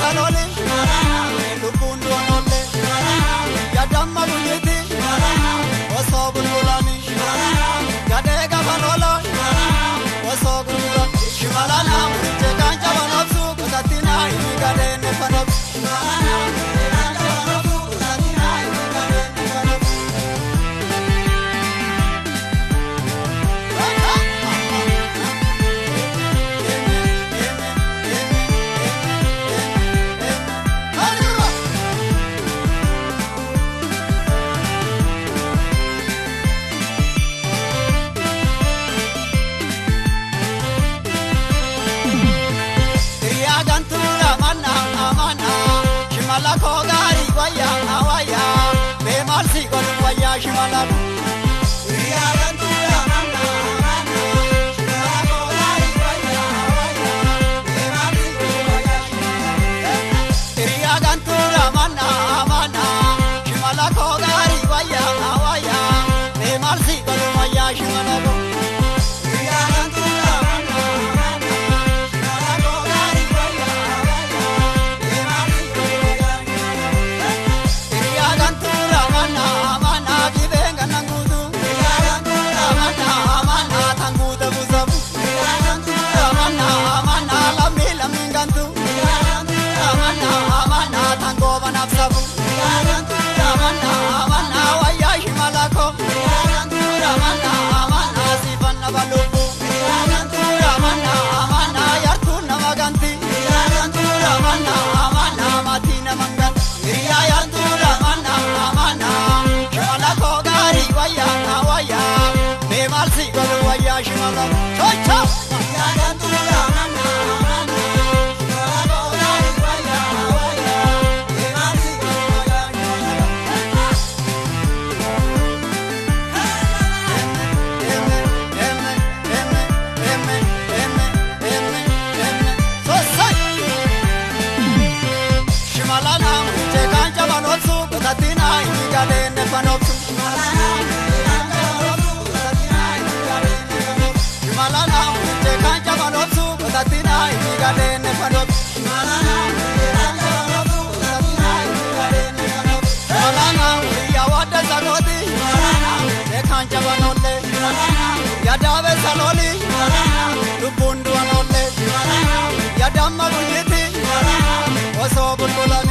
saloli, lubbuun du'an oolle, yaadamma guyyiti, osoo bulbulani, gadhee gafan oola, osoo gurguran. Shimalana muriche kan jaban obsu, gosatina inni gadheen efan obsu. Shimalana muriche kan jaban obsu, gosatina inni gadheen efan obsu. Hiriyaa gantuudha mana amana, shimala koo gaarii wayyaa wayyaa, mee maal si godhu wayyaa shimala koo. Hiriyaa gantuudha mana amana, shimala koo gaarii wayyaa wayyaa, mee maal si godhu wayyaa shimala koo. Hiriyaa gantuudha mana amana, shimala koo gaarii wayyaa wayyaa, mee maal si godhu wayyaa shimala koo. Hiriyaa gantuudha mana amana, shimala koo gaarii wayyaa wayyaa, mee maal si godhu wayyaa shimala koo. Hiriyaa gantuudha mana amana, dhibeen gannan guutu. Hiriyaa gantuudha mana amana, tan guute buusamu. Hiriyaa gantuudha mana amana, lammii lammiin gantu. Hiriyaa gantuudha mana amana, tan gooban absabu. Hiriyaa gantuudha mana amana, wayyaa shimala koo. Hiriyaa gantuudha mana amana, siifan dhaba lubbu. Hiriyaa gantuudha mana amana, yartuun nama ganti. Hiriyaa gantuudha mana amana, maatii nama ganti. Hiriyaa yartuudha mana amana, shimala koo gaarii wayyaa wayyaa, mee maal si godhu wayyaa shimala. Chocha! Hiriyaa gantuudha mana amana, shimala koo gaarii wayyaa wayyaa, mee maal si godhu wayyaa shimala. M M M M M M M Sosai! Shimalana muriche kan jaban obsu, gosatina inni gadheen efan obsu. Shimalana muriche kan jaban obsu, gosatina inni gadheen efan obsu. Shimalana muriche kan jaban obsu, gosatina inni gadheen efan obsu. Shimalana muriche kan jaban obsu, gosatina inni gadheen efan obsu. Shimalana muriya wadda sagooti, shimalana kan jaban oolle, yaadaabe saloli, lubbuun du'an oolle, yaadamma guyyiti, osoo bulbulan.